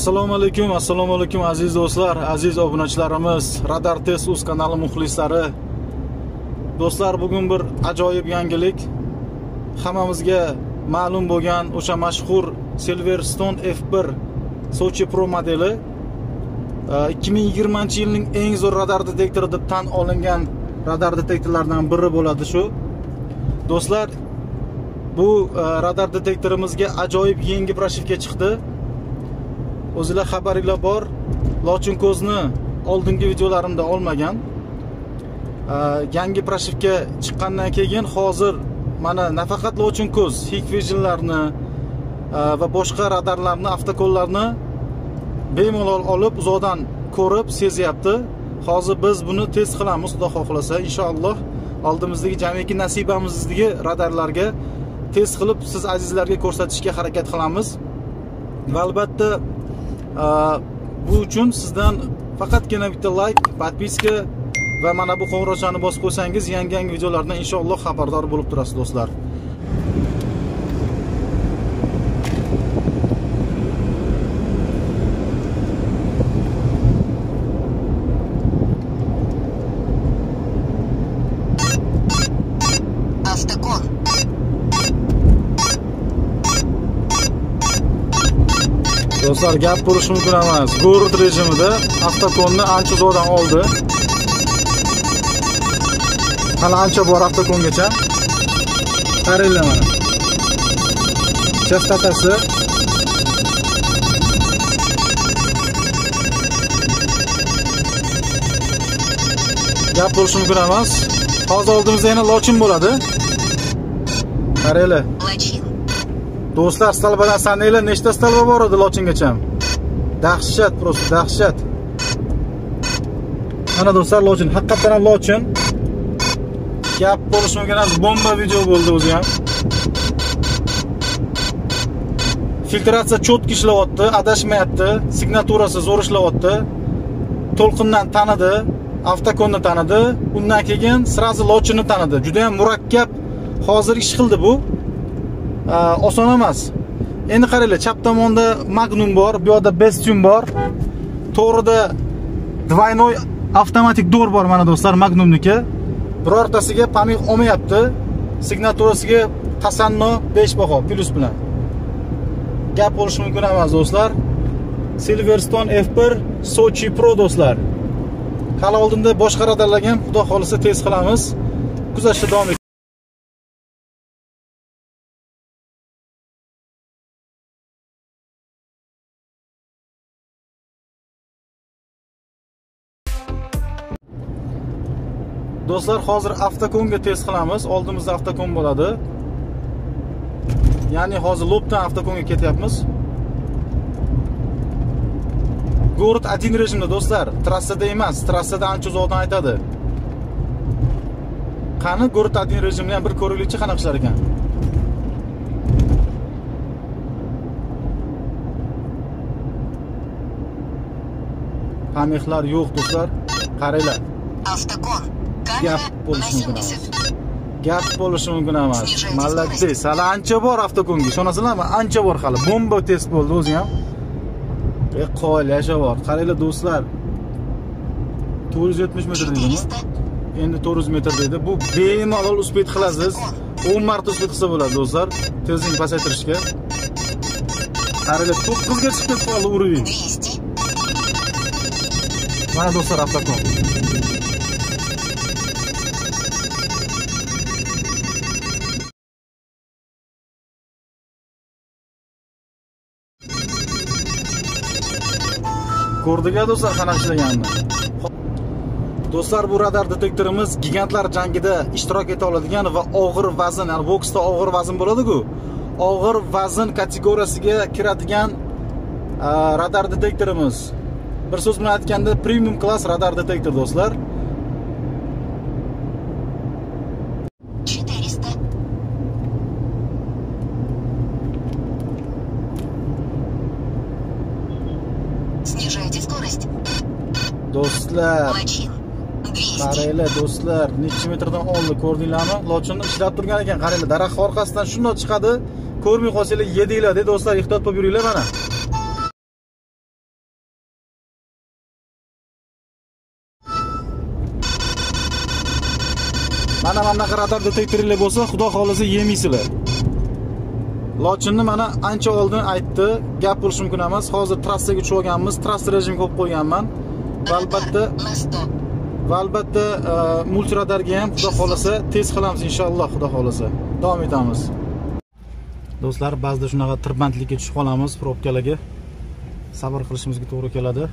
Assalomu alaykum, assalomu alaykum aziz do'stlar, aziz obunachilarimiz, Radar Test Uz kanali muxlislari. Do'stlar, bugun bir ajoyib yangilik. Hammamizga ma'lum bo'lgan o'sha mashhur Silverstone F1 Sochi Pro modeli 2020-yilning eng zo'r radar detektori deb tan olingan radar detektorlaridan biri bo'ladi shu. Do'stlar, bu radar detektorimizga ajoyib yangi proshivka chiqdi. O'zinglar xabaringlar bor, lochin ko'zni oldingi videolarimda olmagan. Yangi proshivka chiqqandan keyin hozir mana nafaqat lochin ko'z, Hikvisionlarni va boshqa radarlarni, avtokollarni bemalol olib uzoqdan ko'rib sezyapti. Hozir biz buni test qilamiz, Xudo xohlasa, inshaalloh oldimizdagi jamiki nasibamizdagi radarlarga test qilib siz azizlarga ko'rsatishga harakat qilamiz. Va albatta bu uchun sizdan faqatgina bitta like, podpiska va mana bu qo'ng'iroqchani bosib qo'ysangiz yangi-yangi videolardan inshaalloh xabardor bo'lib turasiz do'stlar. Автокон. Do'stlar, gap bo'lishi mumkin emas. Город rejimida avtokonni ancha uzoqdan oldi. Hali ancha bor avtokongacha. Qaranglar mana. Chastotasi gap bo'lishi mumkin emas. Hozir oldimizda yana lochin bo'ladi. Qaranglar. Lochin. Do'stlar, stolbadan sananglar, nechta stolba bor edi lochingacha? Dahshat, prosta dahshat. Mana do'stlar, lochin, haqiqatan ham lochin. Gap bo'lishi mumkin emas, bomba video bo'ldi o'zi ham. Filtratsiya cho'tki ishlayapti, adashmayapti, signaturasi zo'r ishlayapti. To'lqindan tanidi, avtokonni tanidi, undan keyin srazi lochinni tanidi. Juda ham murakkab hozir ish qildi bu. Oson emas. Endi qaranglar, chap tomonda Magnum bor, bu yoqda Bestune bor. To'g'rida dvoynoy avtomatik dor bor mana do'stlar, Magnumniki. Birortasiga pamix olmayapti. Signaturasiga tasanno 5 baho plus bilan. Gap bo'lishi mumkin emas do'stlar. Silverstone F1 Sochi Pro do'stlar. Hali oldinda boshqa radarlarga ham Xudo xolisa test qilamiz. Kuzatishda davom eting. Do'stlar, hozir avtokonga test qilamiz. Oldimizda avtokon bo'ladi. Ya'ni hozir lobdan avtokonga ketyapmiz. Город 1 rejimda do'stlar, trassada emas, trassada ancha uzoqdan aytadi. Qani Город 1 rejimni ham bir ko'raylikchi, qanaqa ishlar ekan. Pamixlar yo'q do'stlar, qaranglar. Avtokon. Gap bo'lishi mumkin emas. Gap bo'lishi mumkin emas. Молодец. Hali ancha bor avtokonga, ishonasizlarmi? Ancha bor hali. Bomba test bo'ldi o'zi ham. Qoyil yasha bor. Qaranglar do'stlar. 470 metr deydimi? Endi 400 metr deydi. Bu bemalol uspet qilasiz. 10 marta uspet qilsa bo'ladi do'stlar. Tezlikni pasaytirishga. Qaranglar, 9 ga chiqib qoldi uruv. Mana do'stlar avtokon. Ko'rdik-a do'stlar qanaqa ishlaganini. Do'stlar, bu radar detektorimiz gigantlar jangida ishtirok eta oladigan va og'ir vazn, ya'ni boksda og'ir vazn bo'ladi-ku. Og'ir vazn kategoriyasiga kiradigan radar detektorimiz. Bir so'z bilan aytganda, premium klass radar detektor do'stlar. 400. Снижайте скорость. Do'stlar, qaranglar do'stlar, necha metrdan oldi ko'rdinglarmi? Lochinni ishlab turgan ekan, qaranglar, daraxt orqasidan shundoq chiqadi. Ko'rmay qolsanglar yedinglar, do'stlar, ehtiyot bo'lib yuringlar mana. Mana bunaqa radar detektorlar bo'lsa, xudo xolasa yemaysizlar. Lochinni mana ancha oldin aytdi, gap bo'lishi mumkin emas. Hozir trassaga tushib olganmiz, trassa rejimga qo'yib qo'yganman. Va albatta multiradarga ham xudo xolasa tez qilamiz inshaalloh, xudo xolasa. Davom etamiz. Do'stlar, ba'zida shunaqa tirbandlikka tushib qolamiz, probkalarga. Sabr qilishimizga to'g'ri keladi.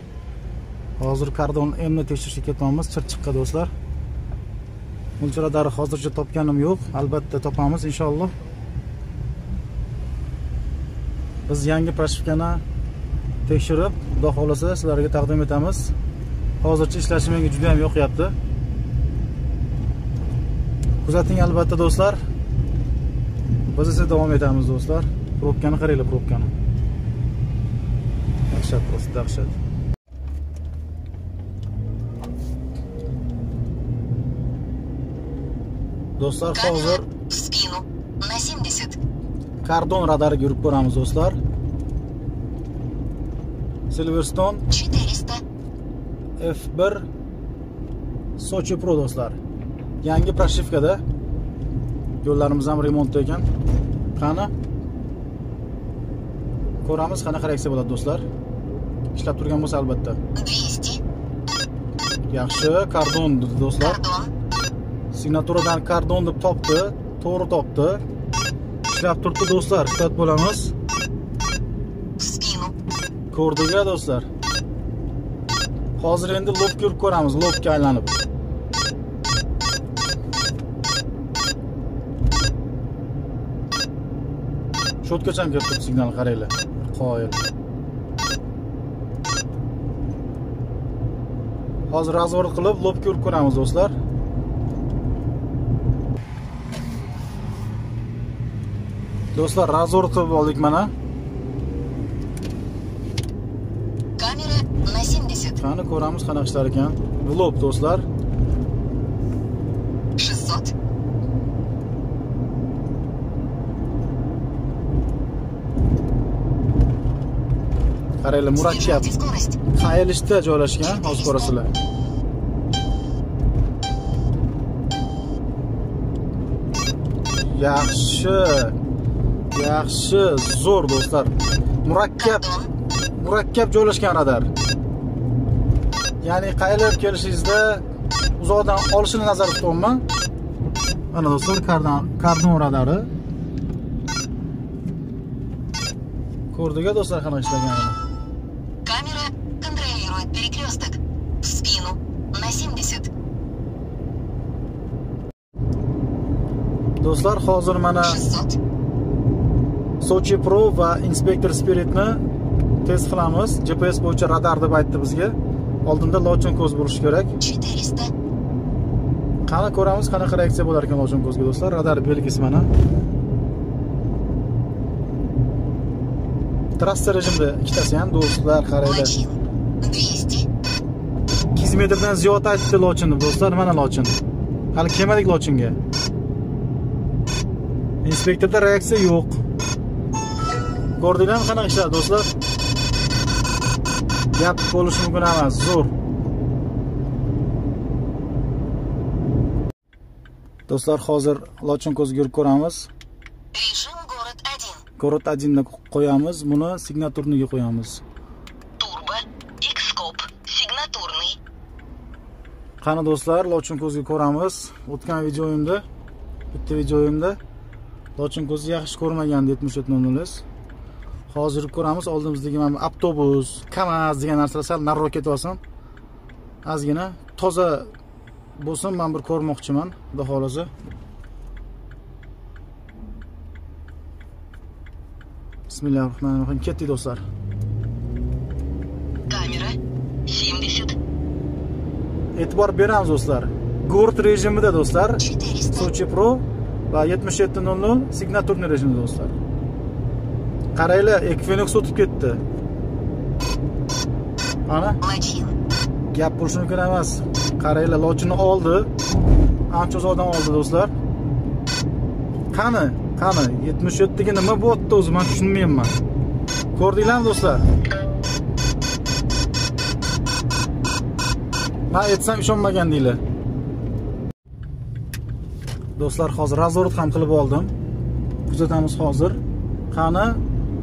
Hozir Kardon M ni tekshirishga ketyapmiz, Chirchiqqa do'stlar. Multiradarni hozircha topganim yo'q, albatta topamiz inshaalloh. Biz yangi proshivkani tekshirib, xudo xolasa sizlarga taqdim etamiz. Hozircha ishlashi menga juda ham yoqyapti. Kuzating albatta do'stlar. Biz esa davom etamiz do'stlar. Probkani qaranglar, probkani. Dahshat, do'st, dahshat. Do'stlar, hozir Kardon radariga yurib ko'ramiz do'stlar. Silverstone 400 F1 Sochi Pro do'stlar. Yangi proshivkada. Yo'llarimiz ham remontda ekan. Qani? Ko'ramiz qanaqa reaksiya bo'ladi do'stlar. Ishlab turgan bo'lsa albatta. 200. Yaxshi, Kardon dedi do'stlar. Signaturadan Kardon deb topdi, to'g'ri topdi. Ishlab turibdi do'stlar, shtat bo'lamiz. Ko'rdik-a do'stlar. Hozir endi lobga yurib ko'ramiz, lobga aylanib. Sho'tgacha ham kelib turibdi signal, qaranglar. Qoyil. Hozir razvor qilib lobga yurib ko'ramiz do'stlar. Do'stlar, razvor qilib oldik mana. Kamera na 70. Qani ko'ramiz qanaqa ishlar ekan. Vlog do'stlar. 600. Qaranglar, murakkab qayilishda joylashgan, hozir ko'rasizlar. Yaxshi. Yaxshi, zo'r do'stlar. Murakkab joylashgan radar. Ya'ni qayilib kelishingizda uzoqdan olishini nazarda tutyapman. Mana do'stlar, Kardon radari. Ko'rdik-a do'stlar qanaqa ishlaganini. Kamera контролирует перекресток. В спину на 70. Do'stlar, hozir mana Sochi Pro va Inspector Spiritni test qilamiz. GPS bo'yicha radar deb aytdi bizga. Oldinda lochin ko'z bo'lishi kerak. 400. Qani ko'ramiz qanaqa reaksiya bo'lar ekan lochin ko'zga do'stlar. Radar belgisi mana. Trassa rejimda ikkitasi ham do'stlar, qaranglar. 200. 200 metrdan ziyod aytdi lochinni do'stlar, mana lochin. Hali kelmadik lochinga. Inspektorda reaksiya yo'q. Ko'rdinglarmi qanaqa ishlar do'stlar? Gap bo'lishi mumkin emas, zo'r. Do'stlar, hozir lochin ko'zga yurib ko'ramiz. Rejim город 1. Город 1 ni qo'yamiz, buni signaturniga qo'yamiz. Turbo, X-kop, signaturniy. Qani do'stlar, lochin ko'zga ko'ramiz. O'tgan videoyimda, bitta videoyimda lochin ko'zni yaxshi ko'rmagandi 77.00. Hozir ko'ramiz, oldimizdagi mana avtobus, KAMAZ degan narsalar sal nariroq ketib olsin. Ozgina toza bo'lsin, men bir ko'rmoqchiman, xudo xolasa. Bismillahirrohmanirrohim. Ketdik do'stlar. Kamera 70. E'tibor beramiz do'stlar. Gord rejimida do'stlar. Sochi Pro va 77.00 signaturniy rejimida do'stlar. Qaranglar, Equinox o'tib ketdi. Ana. Gap bo'lishi mumkin emas. Qaranglar, lochinni oldi. Ancha uzoqdan oldi do'stlar. Qani, qani 77 ga nima bo'lyapti o'zi, men tushunmayapman. Ko'rdinglarmi do'stlar? Men aytsam ishonmagandinglar. Do'stlar, hozir razворот ham qilib oldim. Kuzatamiz hozir. Qani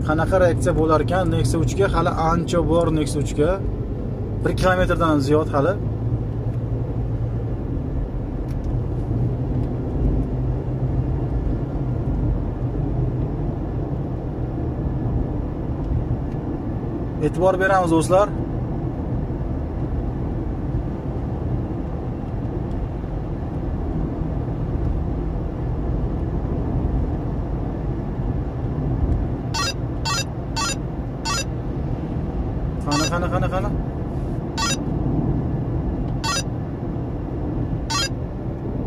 qanaqa reaksiya bo'lar ekan Nexia 3 ga? Hali ancha bor Nexia 3 ga. 1 kilometrdan ziyod hali. E'tibor beramiz do'stlar. Qani qani qani.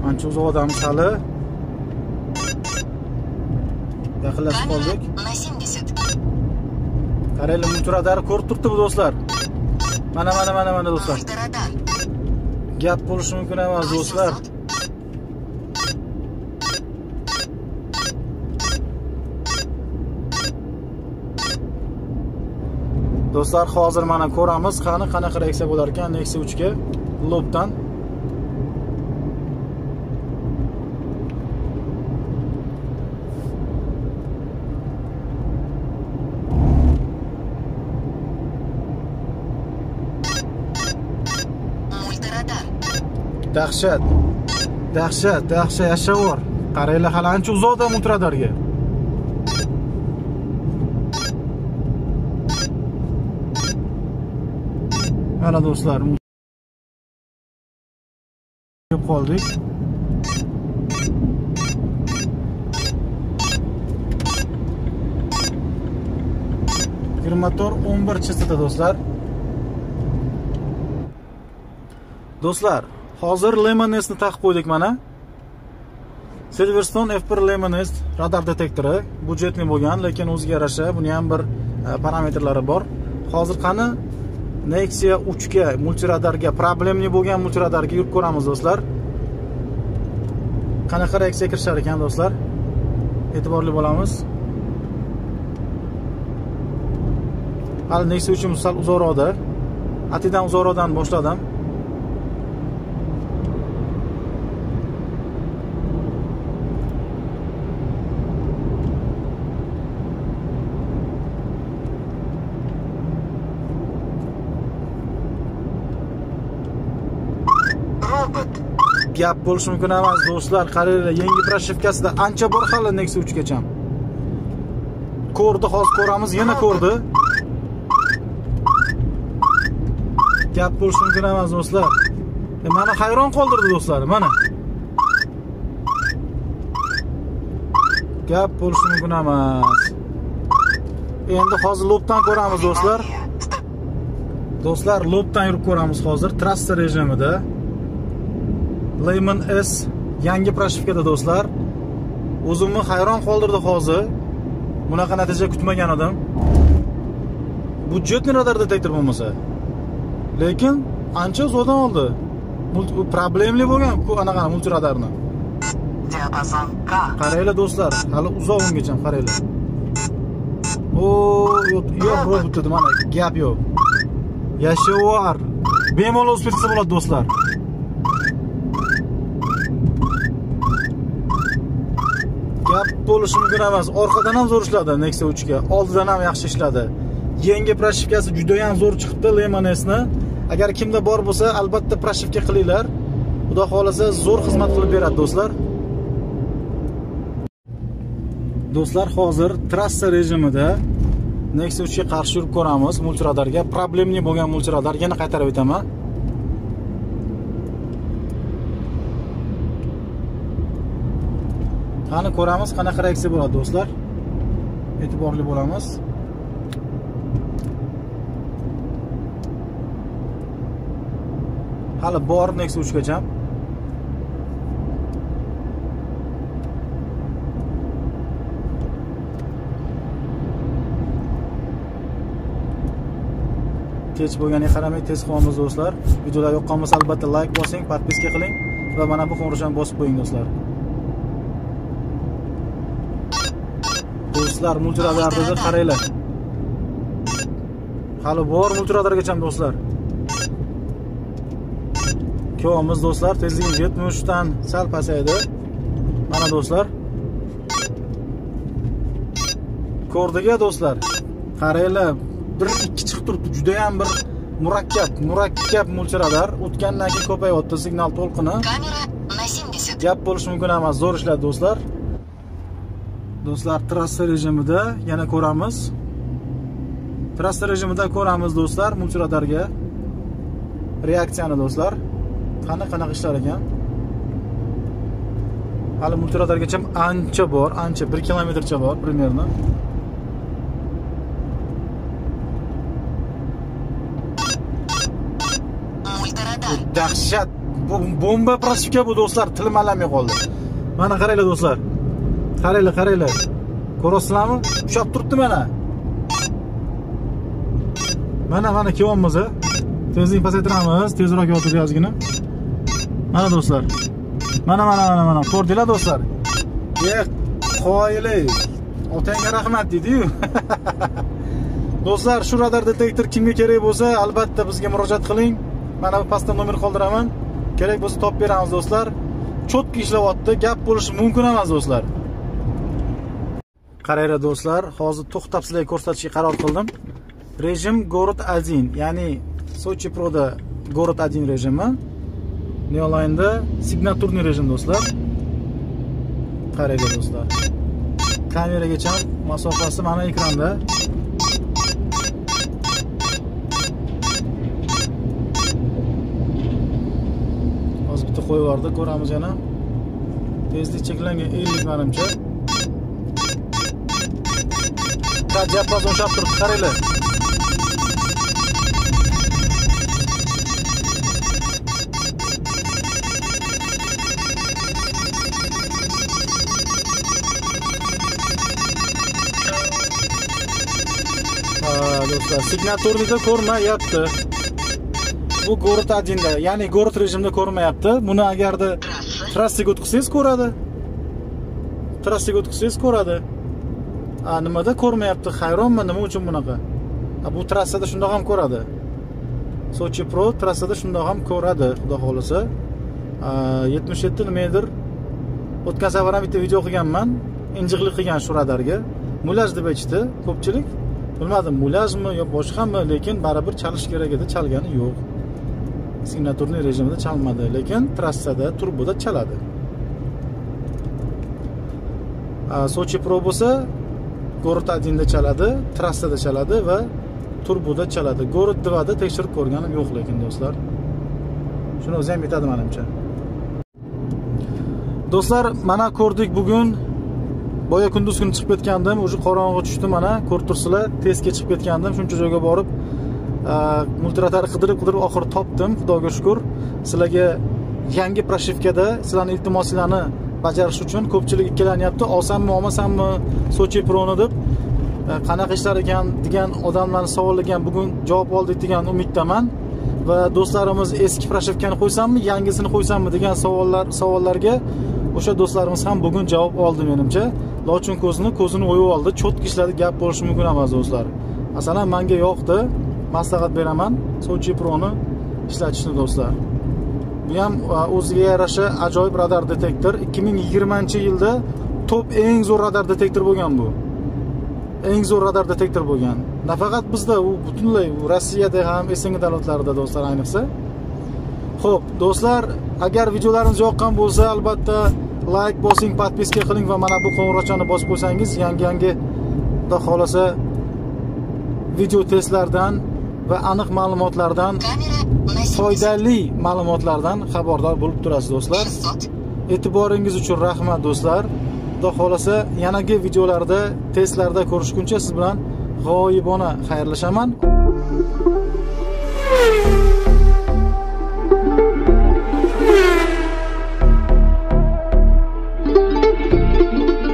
Ancha uzoqdamiz hali. Yaqinlashib qoldik. Qaranglar, multiradar ko'rib turibdi bu do'stlar. Mana mana mana mana do'stlar. Gap bo'lishi mumkin emas do'stlar. Do'stlar, hozir mana ko'ramiz, qani qanaqa reaksiya bo'lar ekan Nexia 3 ga lobdan. Dahshat. Dahshat, dahshat yashavor. Qaranglar, hali ancha uzoqda multiradarga. Mana do'stlar, kelib qoldik. Motor 11 chastota do'stlar. Do'stlar, hozir Lemon S ni taqib qo'ydik mana. Silverstone F1 Lemon S radar detektori budjetli bo'lgan, lekin o'ziga yarasha buni ham bir parametrlari bor. Hozir qani Nexia 3 ga multiradarga, problemli bo'lgan multiradarga yurib ko'ramiz do'stlar. Qanaqa reaksiya kirishar ekan do'stlar? E'tiborli bo'lamiz. Hali Nexia 3 sal uzoqroqda. Atidan uzoqroqdan boshladim. Gap bo'lishi mumkin emas do'stlar. Qaranglar, yangi proshivkasida ancha bor hali Nexia 3 gacha. Ko'rdi, hozir ko'ramiz, yana ko'rdi. Gap bo'lishi mumkin emas do'stlar. Meni hayron qoldirdi do'stlar, mana. Gap bo'lishi mumkin emas. Endi hozir lobdan ko'ramiz do'stlar. Do'stlar, lobdan yurib ko'ramiz hozir trassa rejimida. Lemon S yangi proshivkada do'stlar. O'zimni hayron qoldirdi hozir. Bunaqa natija kutmagan edim. Budjetni radar detektor bo'lmasa. Lekin ancha uzoqdan oldi. Problemli bo'lgan anaqa multiradarni. Qaranglar do'stlar, hali uzoq ungacha qaranglar. O, yo'q, robot dedi mana, gap yo'q. Yashavar. Bemalol o'zib ketsa bo'ladi do'stlar. Gap bo'lishi mumkin emas. Orqadan ham zo'r ishladi Nexia 3 ga, oldidan ham yaxshi ishladi. Yangi proshivkasi juda ham zo'r chiqibdi Lemon S ni. Agar kimda bor bo'lsa, albatta proshivka qilinglar. Xudo xolasa zo'r xizmat qilib beradi do'stlar. Do'stlar, hozir trassa rejimida Nexia 3 ga qarshi yurib ko'ramiz multiradarga. Problemli bo'lgan multiradar yana qaytarib o'taman. Qani ko'ramiz qanaqa reaksiya bo'ladi do'stlar. E'tiborli bo'lamiz. Hali bor Nexia 3 gacha. Kech bo'lganiga qaramay tez qilyapmiz do'stlar. Videolar yoqqan bo'lsa albatta like bosing, podpiska qiling va mana bu qo'ng'iroqni bosib qo'ying do'stlar. Do'stlar, multiradarni qaranglar. Hali bor multiradargacha do'stlar. Ko'ramiz do'stlar, tezligimiz 70 dan sal pasaydi. Mana do'stlar. Ko'rdik-a do'stlar. Qaranglar, 1-2 chiqib turibdi. Juda ham bir murakkab multiradar. O'tgandan keyin ko'payyapti signal to'lqini. Kamera na 70. Gap bo'lishi mumkin emas, zo'r ishladi do'stlar. Do'stlar, trassa rejimida yana ko'ramiz. Trassa rejimida ko'ramiz do'stlar, multiradarga reaksiyani do'stlar. Qanaqa ishlar ekan? Hali multiradargacha ancha bor, ancha 1 kilometrcha bor примерно. Dahshat. Bu bomba proshivka bu do'stlar, tilim alamay qoldi. Mana qaranglar do'stlar. Qaranglar, qaranglar. Ko'rasizlarmi? Ushlab turibdi mana. Mana kelyapmiz. Tezlikni pasaytiramiz, tezroq yotib ozgina. Mana do'stlar. Mana ko'rdinglar do'stlar. Qoyili. Otangga rahmat dedi-yu. Do'stlar, shu radar detektor kimga kerak bo'lsa, albatta bizga murojaat qiling. Mana bu pastda nomer qoldiraman. Kerak bo'lsa topib beramiz do'stlar. Cho'tki ishlayapti, gap bo'lishi mumkin emas do'stlar. Qaranglar do'stlar, hozir to'xtab sizlarga ko'rsatishga qaror qildim. Rejim Gorod 1, ya'ni Sochi Pro'da Gorod 1 rejimi. Neoline'da signaturniy rejim do'stlar. Qaranglar do'stlar. Kameragacha masofasi mana ekranda. Hozir bitta qo'yib yubordi, ko'ramiz yana. Tezlik cheklangan 50 menimcha. Diapazon ushlab turibdi, qaranglar. Do'stlar, signaturida ko'rmayapti. Bu Gorod 1da, ya'ni Gorod rejimida ko'rmayapti. Buni agarda trassaga o'tkazsangiz ko'radi. Trassaga o'tkazsangiz ko'radi. Nimada ko'rmayapti? Hayronman, nima uchun bunaqa? Bu trassada shundoq ham ko'radi. Sochi Pro trassada shundoq ham ko'radi, xudo xolasa. 77 nimadir. O'tgan safar ham bitta video qilganman. Injiqlik qilgan shu radarga. Mulyaj deb aytishdi ko'pchilik. Bilmadim, mulyajmi yo boshqami, lekin baribir chalish kerak edi, chalgani yo'q. Signaturniy rejimida chalmadi, lekin trassada, turboda chaladi. Sochi Pro bo'lsa Gorod 1da chaladi, trassada chaladi va turboda chaladi. Gorod 2da tekshirib ko'rganim yo'q lekin do'stlar. Shuni o'zi ham yetadi menimcha. Do'stlar, mana ko'rdik bugun. Boya kunduz kuni chiqib ketgandim, o'sha qorong'i tushdi mana, ko'rib tursizlar, tezga chiqib ketgandim. Shuncha joyga borib, multiradar qidirib oxiri topdim, Xudoga shukr. Sizlarga yangi proshivkada sizlarning iltimosinglarni bajarish uchun ko'pchilik ikkilanyapti, olsammi, olmasammi Sochi Pro'ni deb, qanaqa ishlar ekan degan odamlarning savoliga bugun javob oldik degan umiddaman. Va do'stlarimiz eski proshivkani qo'ysammi, yangisini qo'ysammi degan savollarga o'sha do'stlarimiz ham bugun javob oldi menimcha. Lochin ko'zini o'yib oldi. Cho'tki ishladi, gap bo'lishi mumkin emas do'stlar. Masalan, menga yoqdi, maslahat beraman Sochi Pro'ni ishlatishni do'stlar. Bu ham o'ziga yarasha ajoyib radar detektor. 2020-yilda top eng zo'r radar detektor bo'lgan bu. Eng zo'r radar detektor bo'lgan. Nafaqat bizda, u butunlay Rossiyada ham, SNG davlatlarida do'stlar ayniqsa. Xo'p, do'stlar, agar videolarimiz yoqqan bo'lsa, albatta like bosing, podpiska qiling va mana bu qo'ng'iroqchani bosib qo'ysangiz, yangi xudo xolasa video testlardan va aniq ma'lumotlardan, foydali ma'lumotlardan xabardor bo'lib turasiz do'stlar. E'tiboringiz uchun rahmat do'stlar. Xudo xolasa yanagi videolarda, testlarda ko'rishguncha siz bilan g'oyibona xayrlashaman.